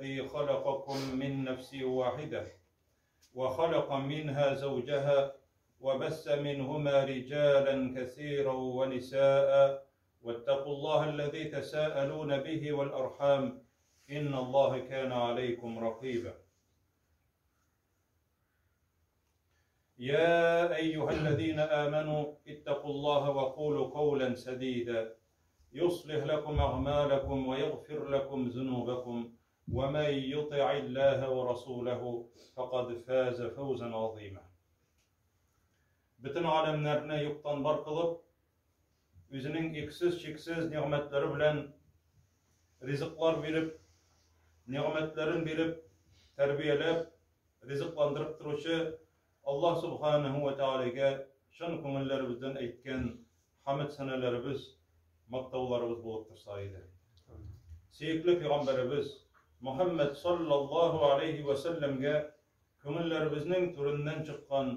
الذي خلقكم من نفس واحدة وخلق منها زوجها وبث منهما رجالا كثيرا ونساء واتقوا الله الذي تساءلون به والأرحام إن الله كان عليكم رقيبا. يا أيها الذين آمنوا اتقوا الله وقولوا قولا سديدا يصلح لكم أعمالكم ويغفر لكم ذنوبكم ومن يطع الله ورسوله فقد فاز فوزا عظيما. Бөтен галәмнәрне юктан бар кылып, үзенең иксез-чиксез нигъмәтләре белән ризыклар биреп, нигъмәтләрен биреп, тәрбияләп, ризыкландырып торучы Аллаһ Субханаһу ва Тәгаләгә чын күңелләребездән әйткән хәмд сәнәләребез, мактауларыбыз булып торса иде. Сөекле пәйгамбәребез Мухаммад саллаллаһу алейхи ва сәлләмгә күңелләребезнең түреннән чыккан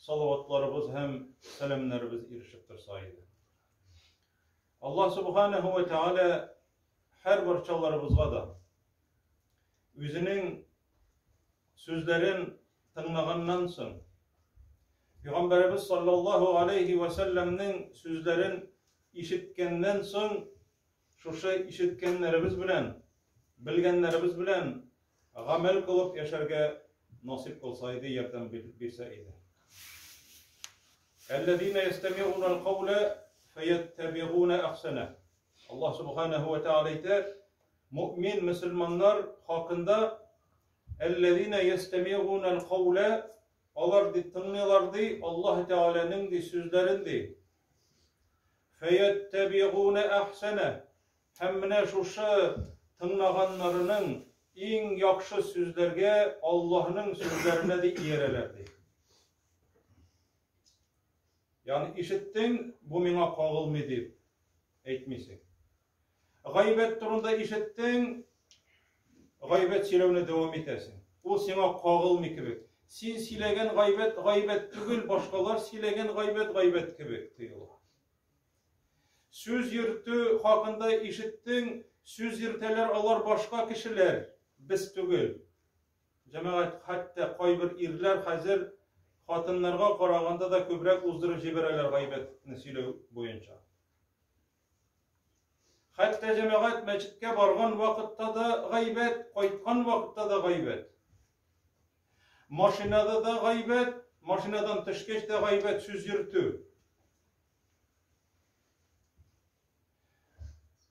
салаватларыбыз һәм сәламнәребез ирешеп торса иде. Аллаһ Субханаһу ва Тәгалә һәр барчаларыбызга да үзенең сүзләрен тыңлаганнан соң, Пәйгамбәребез саллаллаһу алейхи ва сәлләмнең сүзләрен ишеткәннән соң, шушы ишеткәннәребез белән, белгәннәребез белән гамәл кылып яшәргә насыйп кылса иде, ярдәм бирсә иде. Әлләзина ястәми'уна ал-каула фәяттәбигуна ахсана. Аллаһ субханаһу ва тааля әйтә, мөэмин мөселманнар хакында Әлләзинә ястәмигунәл каулә, алар ди тыңлыйлар ди Аллаһ Тәгаләнең ди сүзләрен ди. Фәяттәбигунә әхсәнә. Һәм менә шушы тыңлаганнарының иң яхшы сүзләргә Аллаһның сүзләренә ди иярәләр ди. Ягъни ишеттең, бу миңа кагылмый дип әйтмисең. Гайбәт турында ишеттең, гайбәт сөйләүне дәвам итәсең. Ул сиңа кагылмый кебек. Син сөйләгән гайбәт гайбәт түгел, башкалар сөйләгән гайбәт гайбәт кебек тоела. Сүз йөртү хакында ишеттең, сүз йөртәләр алар башка кешеләр, без түгел. Җәмәгать, хәтта кайбер ирләр хәзер хатыннарга караганда да күбрәк уздырып җибәрәләр гайбәтне сөйләү буенча. Хәтта җәмәгать мәчеткә барган вакытта да гайбәт, кайткан вакытта да гайбәт. Машинада да гайбәт, машинадан төшкәч тә гайбәт сүз йөртү.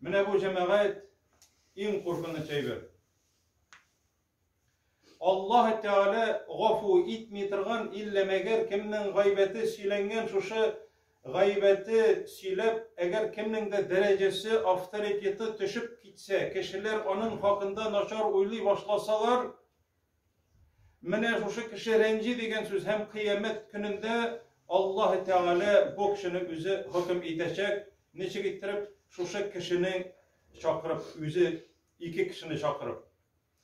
Менә бу җәмәгать иң куркыныч әйбер. Аллаһ Тәгалә гафу итми торган иллә мәгәр кемнең гайбәте сөйләнгән шушы гайбәте сөйләп, әгәр кемнең дә дәрәҗәсе, авторитеты төшеп китсә, кешеләр аның хакында начар уйлый башласалар, менә шушы кеше рәнҗи дигән сүз һәм кыямәт көнендә Аллаһ Тәгалә бу кешене үзе хөкем итәчәк, ничек иттереп шушы кешене чакырып, үзе ике кешене чакырып.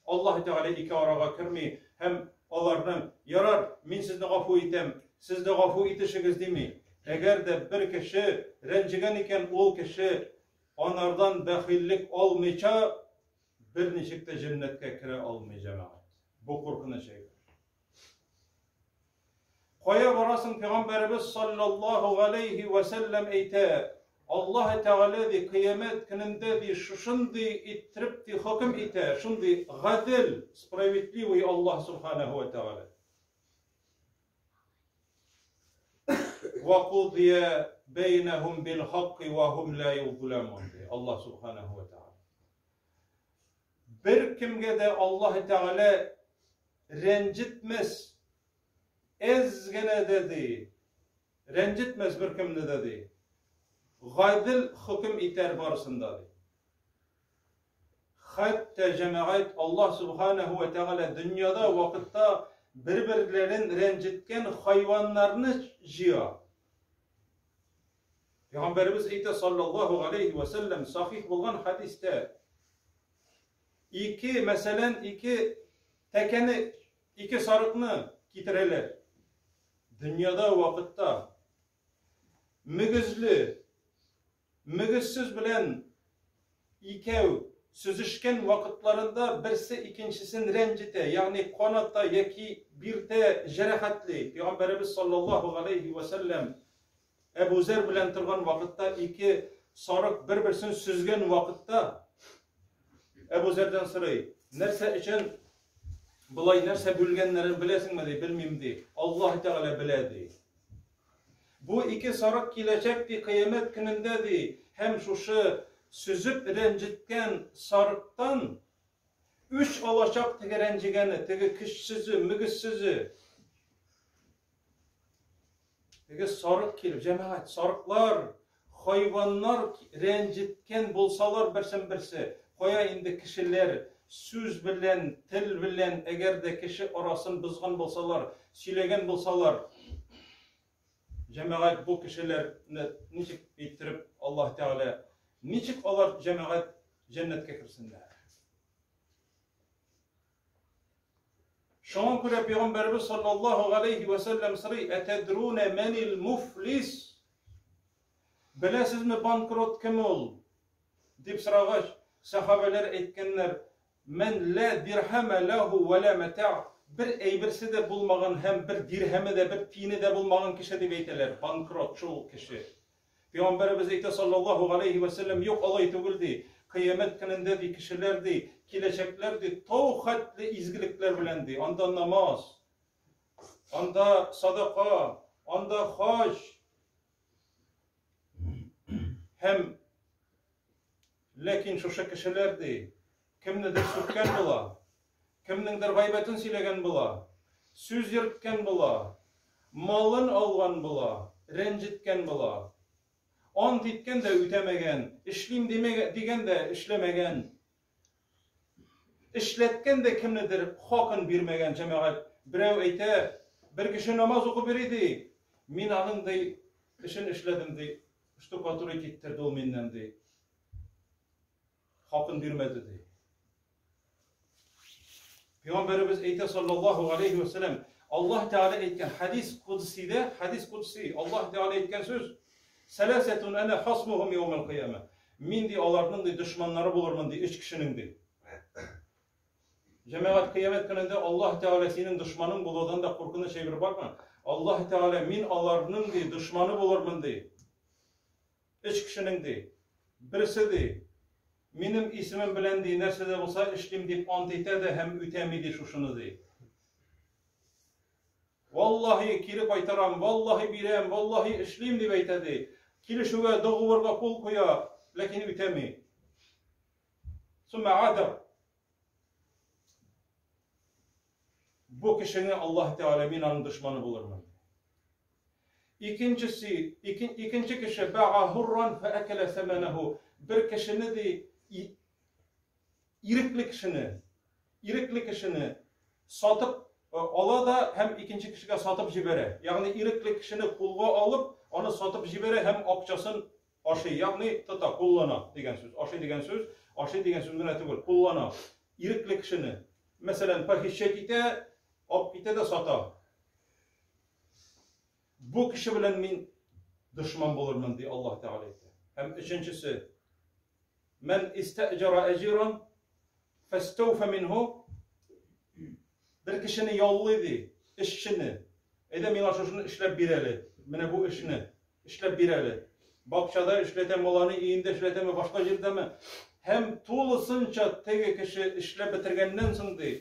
Аллаһ Тәгалә ике арага керми һәм аларның, Ярар, мин сезне гафу итәм, сез дә гафу итешегез, дими. Әгәр дә бер кеше рәнҗегән икән, ул кеше анардан бәхиллек алмыйча берничек тә җәннәткә керә алмый, җәмәгать. Бу куркыныч әйбер. Кая барасың, пәйгамбәребез саллаллаһу галәйһи вә сәлләм әйтә, Аллаһ Тәгалә ди, кыямәт көнендә ди, шушындый иттереп ди хөкем итә, шундый гадел, справедливый Аллаһ субханаһу ва тәгалә. Ва кудия бәйнәһум бил хакки ва һум ла юзламун ди Аллаһ субханаһу ва тәгалә. Бер кемгә дә Аллаһ Тәгалә рәнҗетмәс, әз генә дә ди, рәнҗетмәс беркемне дә ди. Гадел хөкем итәр барысын да ди. Хәтта җәмәгать Аллаһ Субханаһу ва Тәгалә дөньяда вакытта бер-берләрен рәнҗеткән хайваннарны җыя. Пәйгамбәребез әйтә саллаллаһу алейхи ва сәлләм сахих булган хәдистә Ике, мәсәлән, ике тәкәне, ике сарыкны китерәләр. Дөньяда вакытта мөгезле, мөгезсез белән икәү Сөзешкән вакытларында берсе икенчесен рәнҗетә, ягъни каната яки биртә, җәрәхәтли. Пәйгамбәребез саллаллаһу галәйһи вә сәлләм Әбу Зәр белән торган вакытта ике сарык бер-берсен сөзгән вакытта Әбу Зәрдән сорый, нәрсә өчен болай нәрсә бүлгәннәрен беләсеңме ди, белмим ди. Аллаһ Тәгалә белә ди. Бу ике сарык киләчәк ди кыямәт көнендә ди, һәм шушы сөзеп рәнҗеткән сарыктан үч алачак теге рәнҗегәне, теге көчсезе, мөгезсезе. Теге сарык килеп, җәмәгать, сарыклар, хайваннар рәнҗеткән булсалар берсен берсе, кая инде кешеләр сүз белән, тел белән, әгәр дә кеше арасын бозган булсалар, сөйләгән булсалар, җәмәгать бу кешеләрне ничек иттереп Аллаһ Тәгалә, ничек алар җәмәгать җәннәткә керсеннәр? Шуңа күрә Пәйгамбәребез саллаллаһу галәйһи вә сәлләм сорый, "Әтәдруна мәнил муфлис?" Беләсезме банкрот кем ул? дип сорагач, сәхабәләр әйткәннәр, "Мән ла дирхама лаху ва ла матаа." Бер әйберсе дә булмаган һәм бер дирһәме дә, бер тиене дә булмаган кеше дип әйтәләр. Банкрот шул кеше. Пәйгамбәребез әйтә саллаллаһу галәйһи вә сәлләм, юк, алай түгел ди. Кыямәт көнендә ди кешеләр ди, киләчәкләр ди, тау хәтле изгелекләр белән ди. Анда намаз, анда садака, анда хаҗ һәм ләкин шушы кешеләр ди, кемнедер сүккән була, кемнеңдер гайбәтен сөйләгән була, сүз йөрткән була, малын алган була, рәнҗеткән була. Ант иткән дә үтәмәгән, эшлим дигән дә эшләмәгән. Эшләткән дә кемнедер хакын бирмәгән җәмәгать. Берәү әйтә, бер кеше намаз укып йөри ди. Мин аның ди эшен эшләдем ди. Штукатурить иттерде ул миннән ди. Хакын бирмәде ди. Пәйгамбәребез әйтә саллаллаһу алейхи ва сәлләм, Аллаһ Тәгалә әйткән хадис кудсидә, хадис кудси, Аллаһ Тәгалә әйткән сүз, Сәләсәтун әнә хасмухум яумал кыяма. Мин ди аларның ди дошманнары булырмын ди өч кешенең ди. Җәмәгать кыямәт көнендә Аллаһ Тәгалә синең дошманың булудан да куркыныч әйбер бармы? Аллаһ Тәгалә мин аларның ди дошманы булырмын ди. Өч кешенең ди. Берсе ди, минем исемем белән ди нәрсә дә булса эшлим дип ант итә дә һәм үтәми ди шушыны ди. Валлаһи, кире кайтарам, валлаһи бирәм, валлаһи эшлим дип әйтә ди. Килешүгә, договорга кул куя, ләкин үтәми. Сумма ада. Бу кешене Аллаһ Тәгалә мин аның дошманы булырмын. Икенчесе, икенче кеше бага хурран фа акала саманаху. Бер кешене ди ирекле кешене, ирекле кешене сатып э, ала да һәм икенче кешегә сатып җибәрә. Ягъни ирекле кешене кулга алып, аны сатып җибәрә һәм акчасын ашый, ягъни тота, куллана дигән сүз. Ашый дигән сүз, ашый дигән сүз генә түгел, куллана. Ирекле кешене. Мәсәлән, похищать итә, алып китә дә сата. Бу кеше белән мин дошман булырмын, ди Аллаһ Тәгалә әйтә. Һәм өченчесе, Мән истәҗара әҗиран фәстәүфә минһу бер кешене яллый ди, эшчене. Әйдә миңа шушыны эшләп бир әле. Менә бу эшне эшләп бир әле. Бакчада эшләтәме ул аны, өендә эшләтәме, башка җирдәме? Һәм тулысынча теге кеше эшләп бетергәннән соң ди,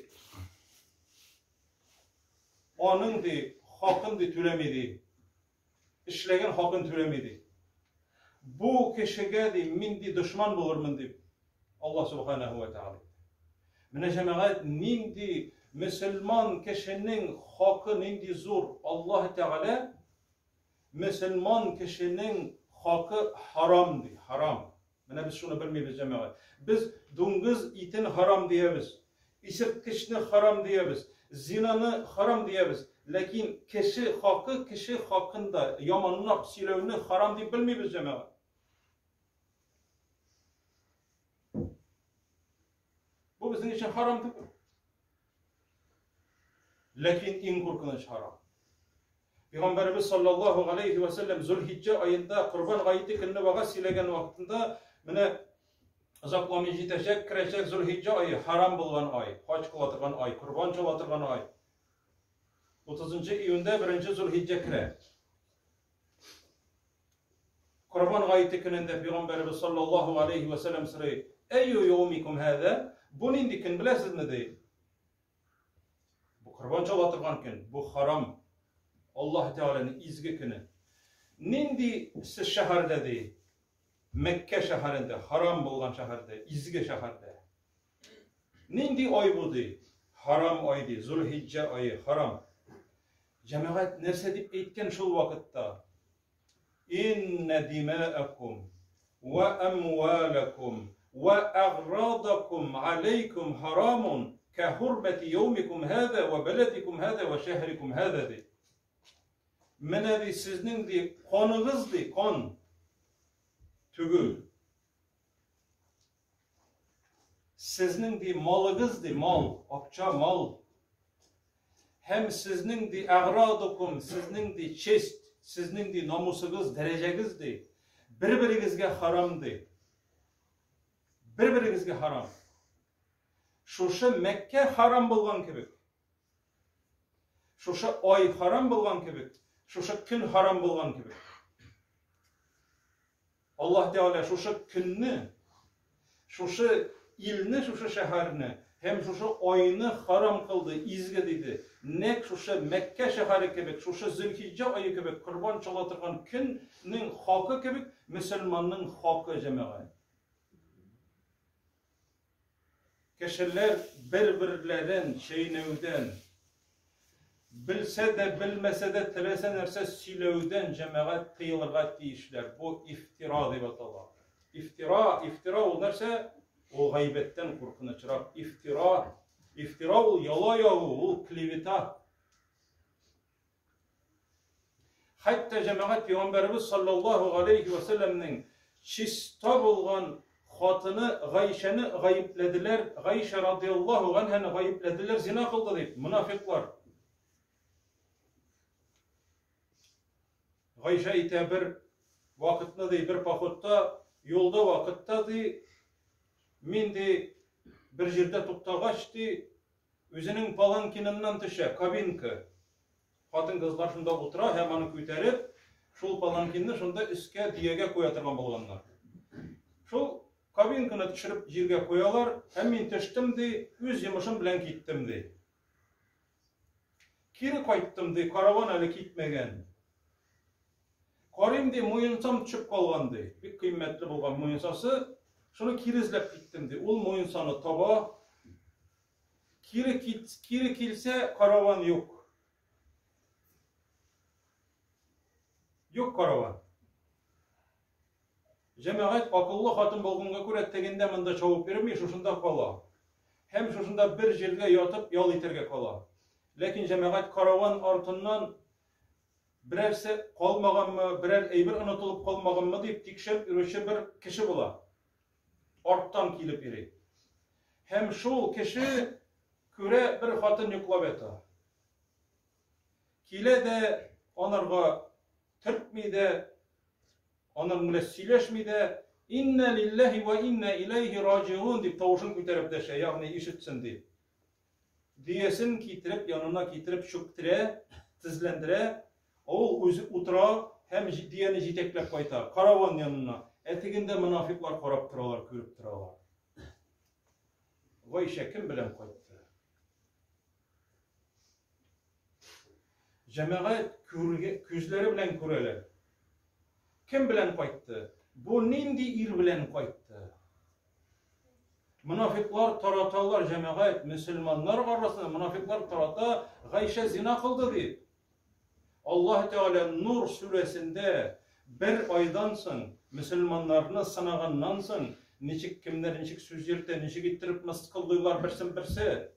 аның ди хакын ди түләми ди. Эшләгән хакын түләми ди. Бу кешегә ди мин ди дошман булырмын дип Аллаһ субханаһу ва тааля. Менә җәмәгать нинди мөселман кешенең хакы нинди зур. Аллаһ Тәгалә мөселман кешенең хакы харам ди, харам. Менә без шуны белмибез, җәмәгать. Без дуңгыз итен харам диябез, исерткечне харам диябез, зинаны харам диябез. Ләкин кеше хакы, кеше хакында яманлап сөйләүне харам дип белмибез, җәмәгать. Бу безнең өчен харам түгел. Ләкин иң куркыныч харам. Пәйгамбәребез саллаллаһу галәйһи вә сәлләм Зулхиҗҗә аенда Корбан гаете көнне вәгазь сөйләгән вакытында менә Озакламый җитәчәк, керәчәк Зөлхиҗҗә ае, харам булган ай, хаҗ кыла торган ай, корбан чала торган ай. 30 июньдә беренче Зөлхиҗҗә керә. Корбан гаете көнендә пәйгамбәребез саллаллаһу алейхи ва сәлләм сорый: "Әйю яумикум һәза?" Бу нинди көн беләсезме ди? Бу корбан чала торган көн, бу харам. Аллаһ Тәгаләнең изге көне. Нинди сез шәһәрдә ди? Мәккә шәһәрендә, харам булган шәһәрдә, изге шәһәрдә. Нинди ай бу ди? Харам ай ди, Зулхиҗҗә ае, харам. Җәмәгать нәрсә дип әйткән шул вакытта? Инна димаакум ва амвалакум ва аградакум алейкум харамун ка хурмати яумикум һаза ва баладикум һаза ва шәһрикум һаза ди. Менә ди сезнең ди каныгыз ди, кан түгел. Сезнең ди малыгыз ди, мал, акча, мал. Һәм сезнең ди аградукум, сезнең ди честь, сезнең ди намусыгыз, дәрәҗәгез ди, бер-берегезгә харам ди. Бер-берегезгә харам. Шушы Мәккә харам булган кебек. Шушы ай харам булган кебек, шушы көн харам булган кебек. Аллаһ Тәгалә шушы көнне, шушы илне, шушы шәһәрне һәм шушы айны харам кылды, изге диде. Нәкъ шушы Мәккә шәһәре кебек, шушы Зөлхиҗҗә ае кебек корбан чала торган көннең хакы кебек мөселманның хакы җәмәгать. Кешеләр бер-берләрен чәйнәүдән, белсә дә, белмәсә дә теләсә нәрсә сөйләүдән җәмәгать тыелырга тиешләр. Бу ифтира дип атала. Ифтира, ифтира ул нәрсә? Ул гайбәттән куркынычрак. Ифтира, ифтира ул яла ягу, ул клевета. Хәтта җәмәгать пәйгамбәребез саллаллаһу галәйһи вә сәлләмнең чиста булган хатыны Гайшәне гаепләделәр, Гайшә радиаллаһу ганһаны гаепләделәр, зина кылды дип, мунафиклар. Гайшә әйтә бер вакытны ди, бер походта, юлда вакытта ди, мин ди, бер җирдә туктагач ди, Үзенең паланкиныннан төшә, кабинка. Хатын-кызлар шунда утыра һәм аны күтәреп, шул паланкинны шунда өскә дөягә куя торган булганнар. Шул кабинканы төшереп җиргә куялар, һәм мин төштем ди, үз йомышым белән киттем ди. Кире кайттым ди, караван әле китмәгән. Карыйм ди, муенсам төшеп калган ди. Бик кыйммәтле булган муенсасы. Шуны кире эзләп киттем ди. Ул муенсаны таба. Кире кит, кире килсә, караван юк. Юк караван. Җәмәгать акыллы хатын булганга күрә тегендә монда чабып йөрми, шушында кала. Һәм шушында бер җиргә ятып ял итәргә кала. Ләкин җәмәгать караван артыннан берәрсе калмаганмы, берәр әйбер онытылып калмаганмы дип тикшереп йөрүче бер кеше була. Арттан килеп йөри. Һәм шул кеше күрә бер хатын йоклап ята. Килә дә анарга төртми дә, аның белән сөйләшми дә, Инна лилләһи ва инна иләйһи раҗиун дип тавышын күтәреп дәшә, ягъни ишетсен дип. Дөясен китереп, янына китереп чүктерә, тезләндерә, ул үзе утыра һәм дөяне җитәкләп кайта, караван янына. Ә тегендә монафиклар карап торалар, күреп торалар. Гайшә кем белән кайтты? Җәмәгать күзләре белән күрәләр. Кем белән кайтты? Бу нинди ир белән кайтты? Монафиклар тараталар җәмәгать, мөселманнар арасында монафиклар тарата, Гайшә зина кылды дип. Аллаһ Тәгалә Нур сүрәсендә бер айдан соң мөселманнарны сынаганнан соң, ничек кемнәр ничек сүз йөртә, ничек иттереп мыскыллыйлар берсен берсе.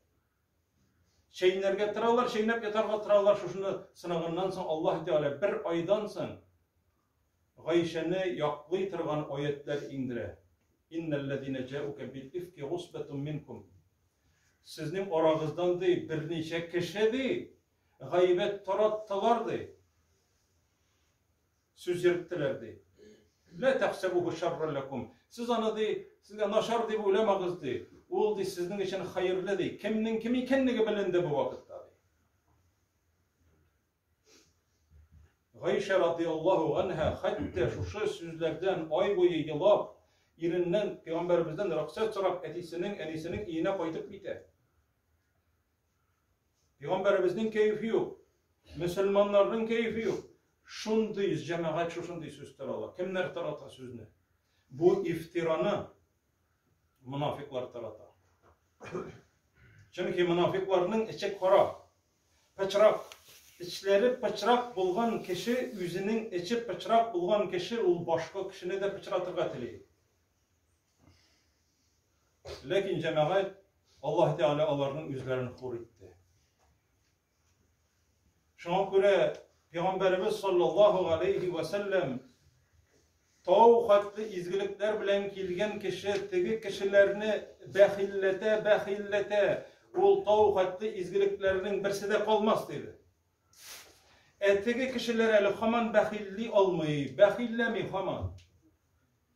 Чәйнәргә торалар, чәйнәп ятарга торалар, шушыны сынаганнан соң Аллаһ Тәгалә бер айдан соң Гайшәне яклый торган аятьләр иңдерә. Иннәлләзинә җәүкә бил ифки гусбәтун минкум. Сезнең арагыздан ди берничә кеше ди гайбәт тараттылар ди. Сүз йөрттеләр ди. Лә тәхсәбуху шарран ләкум. Сез аны ди, сезгә начар дип уйламагыз ди. Ул ди сезнең өчен хәерле ди. Кемнең кем икәнлеге беленде бу вакытта ди. Гайшә радиаллаһу анһа хәтта шушы сүзләрдән ай буе елап, иреннән, пәйгамбәребездән рөхсәт сорап, әтисенең, әнисенең өенә кайтып китә. Пәйгамбәребезнең кәефе юк, мөселманнарның кәефе юк. Шундый җәмәгать шушындый сүз тарала. Кемнәр тарата сүзне? Бу ифтираны монафиклар тарата. Чөнки монафикларның эче кара, пычрак. Эчләре пычрак булган кеше, үзенең эче пычрак булган кеше, ул башка кешене дә пычратырга тели. Ләкин җәмәгать Аллаһ Тәгалә аларның үзләрен хур итте. Шуңа күрә Пәйгамбәребез саллаллаһу алейхи ва сәлләм тау хәтле изгелекләр белән килгән кеше теге кешеләрне бәхилләтә, бәхилләтә, ул тау хәтле изгелекләрнең берсе дә калмас диде. Ә теге кешеләр әле һаман бәхилли алмый, бәхилләми һаман.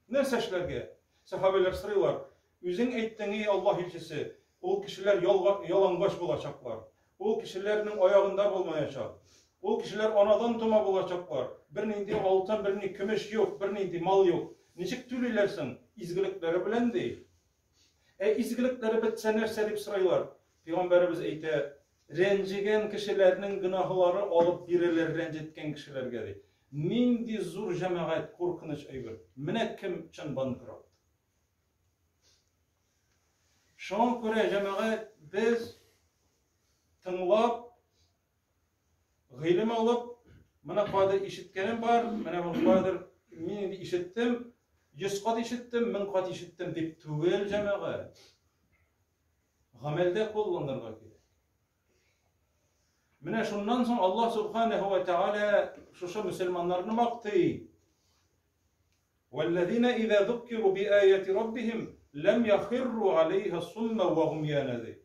Нәрсә эшләргә? Сәхабәләр сорыйлар, Үзең әйттең, эй Аллаһ илчесе, ул кешеләр ялангач булачаклар. Ул кешеләрнең аягында булмаячак. Ул кешеләр анадан тума булачаклар. Бернинди алтын, бернинди көмеш юк, бернинди мал юк. Ничек түлиләр соң? Изгелекләре белән, ди. Ә изгелекләре бетсә нәрсә дип сорыйлар. Пәйгамбәребез әйтә, рәнҗегән кешеләрнең гөнаһлары алып бирелер рәнҗеткән кешеләргә, ди. Нинди зур җәмәгать, куркыныч әйбер. Менә кем чын банкрот. Шуңа күрә җәмәгать без тыңлап, гыйлем алып, менә кайдыр ишеткәнем бар, менә бу кайдыр мин инде ишеттем, 100 кат ишеттем, 1000 кат ишеттем дип түгел җәмәгать. Гамәлдә кулланырга кирәк. Менә шуннан соң Аллаһ субханаһу ва тааля шушы мөселманнарны мактый. Валлазина иза зуккиру би аяти раббихим лам яхирру алейха сумма ва гумьяна ди.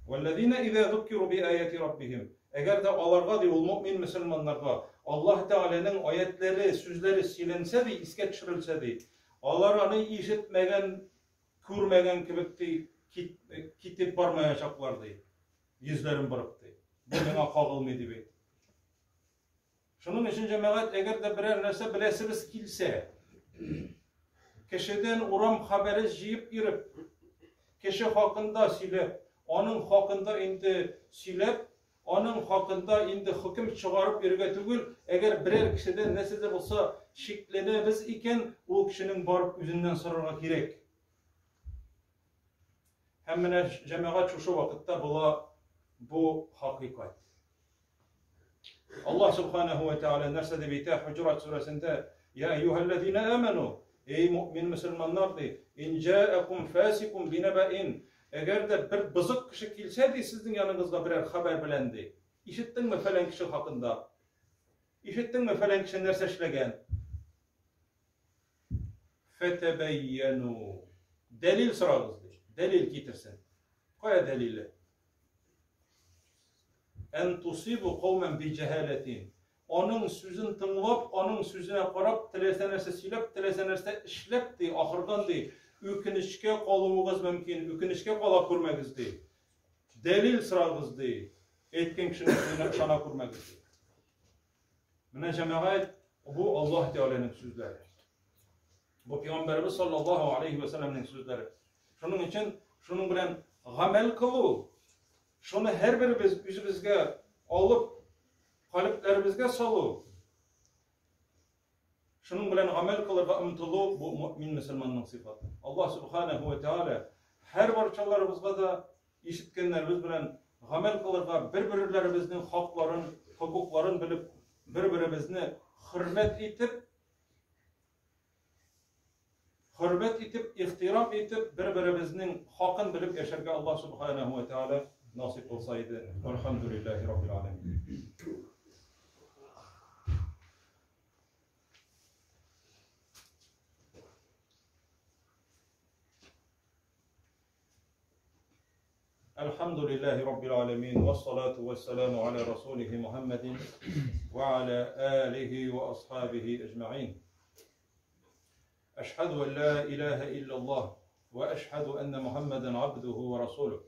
Валлазина иза зуккиру би аяти раббихим. Әгәр дә аларга ди ул мөмин мөселманнарга Аллаһ Тәгаләнең аятләре, сүзләре сөйләнсә ди, искә төшерелсә ди, алар аны ишетмәгән Күрмәгән кебек ди, китеп бармаячаклар ди. Йөзләрен борып ди. Бу миңа кагылмый дип әйт. Шуның өчен җәмәгать, әгәр дә берәр нәрсә беләсебез килсә, кешедән урам хәбәре җыеп йөреп, кеше хакында сөйләп, аның хакында инде сөйләп, Аның хакында инде хөкем чыгарып йөрергә түгел, әгәр берәр кешедән нәрсә дә булса шикләнәбез икән, ул кешенең барып үзеннән сорарга кирәк. Һәм менә җәмәгать шушы вакытта була бу хакыйкать. Аллаһ субханаһу ва тааля нәрсә дип әйтә Хуҗурат сүрәсендә? Я әйюһәлләзина аману, эй мөмин мөселманнар ди, ин җаакум фасикун бинабаин, Әгәр дә бер бозык кеше килсә, ди, сезнең яныгызга берәр хәбәр белән, ди. Ишеттеңме фәлән кеше хакында? Ишеттеңме фәлән кеше нәрсә эшләгән? Фәтәбәйяну. Дәлил сорагыз, ди. Дәлил китерсен. Кая дәлиле? Ән тусибу каумән би җәһаләтин. Аның сүзен тыңлап, аның сүзенә карап, теләсә нәрсә сөйләп, теләсә нәрсә эшләп, ди, ахырдан, ди, үкенечкә калуыгыз мөмкин, үкенечкә кала күрмәгез, ди. Дәлил сорагыз, ди. Әйткән кешенең сүзенә ышана күрмәгез, ди. Менә җәмәгать, бу Аллаһ Тәгаләнең сүзләре. Бу Пәйгамбәребез саллаллаһу алейхи ва сәлламнең сүзләре. Шуның өчен шуның белән гамәл кылу, шуны һәрберебез үзебезгә алып, калебләребезгә салу, шуның белән гамәл кылырга омтылу бу мөмин мөселманның сыйфаты. Аллаһ субханаһу ва тааля һәр барчаларыбызга да ишеткәннәребез белән гамәл кылырга, бер-берләребезнең хакларын, хокукларын белеп, бер-беребезне хөрмәт итеп, Хөрмәт итеп, ихтирам итеп, бер-беребезнең хакын белеп яшәргә Аллаһ субханаһу ва тааля насыйп кылса иде. Вальхамдулиллахи раббил аламин. الحمد لله رب العالمين والصلاة والسلام على رسوله محمد وعلى آله وأصحابه أجمعين. Әшһәду ан ла илаһа илляллаһ вә әшһәду әннә Мухаммадан абдуху ва расулух.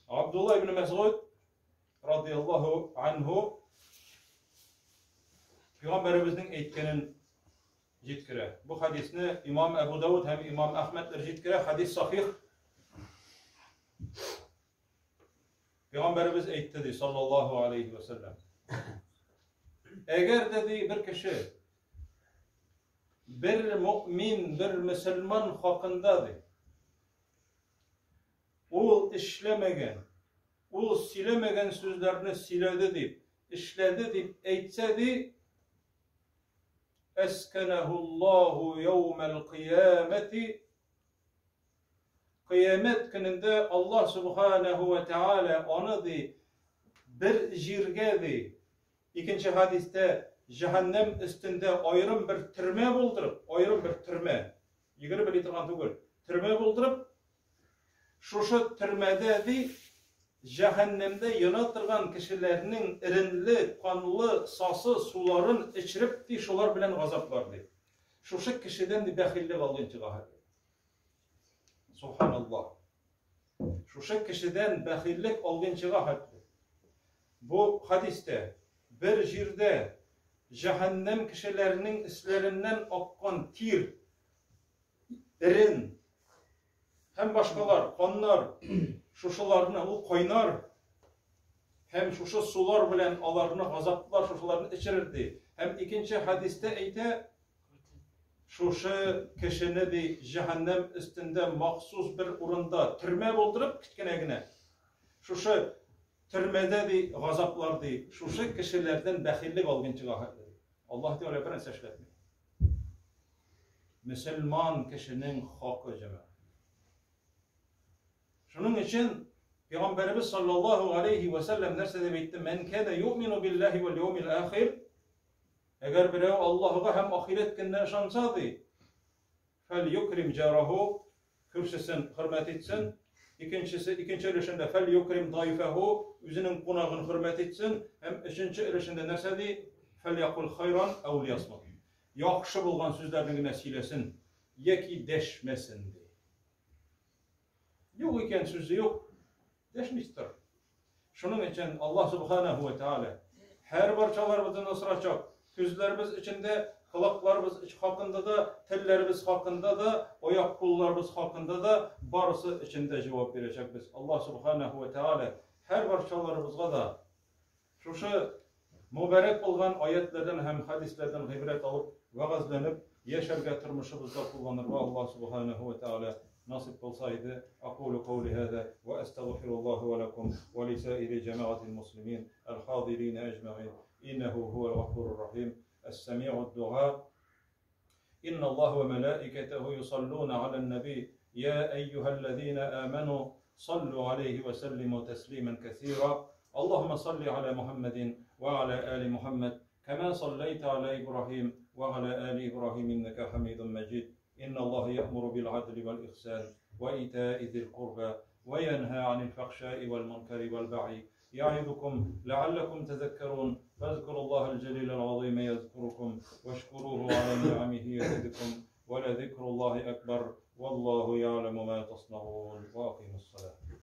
Абдулла ибн Мәсгуд радияллаһу анһу Пәйгамбәребезнең әйткәнен җиткерә. Бу хадисне имам Әбу Дауд һәм имам Әхмәдләр җиткерә. Хадис сахих. Пәйгамбәребез әйтте ди, саллаллаһу алейхи ва саллям. Әгәр дә ди бер кеше бер мөмин, бер мөселман хакында ди, ул эшләмәгән, ул сөйләмәгән сүзләрне сөйләде дип, эшләде дип әйтсә ди, Әскәнәһуллаһу яумәл кыямәти Кыямәт көнендә Аллаһ Субханаһу ва Тааля аны ди бер җиргә ди, икенче хадистә җәһәннәм өстендә аерым бер төрмә булдырып, аерым бер төрмә, йөгереп йөри торган түгел, төрмә булдырып, шушы төрмәдә ди җәһәннәмдә яна торган кешеләрнең эренле, канлы, сасы суларын эчереп ди, шулар белән газаплар ди. Шушы кешедән ди бәхиллек алган чыга. Субханаллах. Шушы кешедән бәхиллек алгынчыга хәтле. Бу хадистә бер җирдә җәһәннәм кешеләренең өсләреннән аккан тир, эрен һәм башкалар, каннар, шушыларны ул кайнар һәм шушы сулар белән аларны газаплар, шушыларны эчерер ди. Һәм икенче хадистә әйтә, шушы кешене ди җәһәннәм өстендә махсус бер урында төрмә булдырып, кечкенә генә. Шушы төрмәдә ди газаплар ди, шушы кешеләрдән бәхиллек алгынчыга хәтле ди. Аллаһ Тәгалә бер нәрсә эшләтми. Мөселман кешенең хакы җәмәгать. Шуның өчен Пәйгамбәребез саллаллаһу алейхи ва саллям нәрсә дип әйтте? Мән кана юмину биллаһи вал яумил ахир. Әгәр берәү Аллаһыга һәм ахирәт көненә ышанса, ди, фәл юкрим җараху, күршесен хөрмәт итсен. Икенчесе, икенче өлешендә фәл юкрим дайфаху, үзенең кунагын хөрмәт итсен. Һәм өченче өлешендә нәрсә ди? Фәл якул хайран әү лиясмут. Яхшы булган сүзләрне генә сөйләсен яки дәшмәсен ди. Юк икән сүзе юк, дәшми тор. Шуның өчен Аллаһ Субханаһу ва Тааля һәр барчаларыбызны насрачак. Күзләребез эчендә, колакларыбыз эч хакында да, телләребез хакында да, аяк кулларыбыз хакында да барысы эчендә җавап бирәчәкбез. Аллаһ Субханаһу ва Тааля һәр барчаларыбызга да шушы мөбарәк булган аятлардан һәм хадисләрдән гыйбрәт алып, вәгазьләнеп, яшәргә, тормышыбызда кулланырга Аллаһ Субханаһу ва Тааля насыйп кылса иде. Акулу каули һаза ва астагфируллаһа ва лакум ва лисаири җәмәгатил муслимин әл-хадирин әҗмәгыйн. Иннәһу һуәл гафурur рахим. Әс-сәми'уд дуа. إن الله وملائكته يصلون على النبي يا أيها الذين آمنوا صلوا عليه وسلموا تسليما كثيرا اللهم صل على محمد وعلى آل محمد كما صليت على إبراهيم وعلى آل إبراهيم إنك حميد مجيد إن الله يأمر بالعدل والإحسان وإيتاء ذي القربى وينهى عن الفحشاء والمنكر والبغي يعظكم لعلكم تذكرون فاذكروا الله الجليل العظيم يذكركم واشكروه على نعمه يزدكم ولذكر الله أكبر والله يعلم ما تصنعون وأقيموا الصلاة.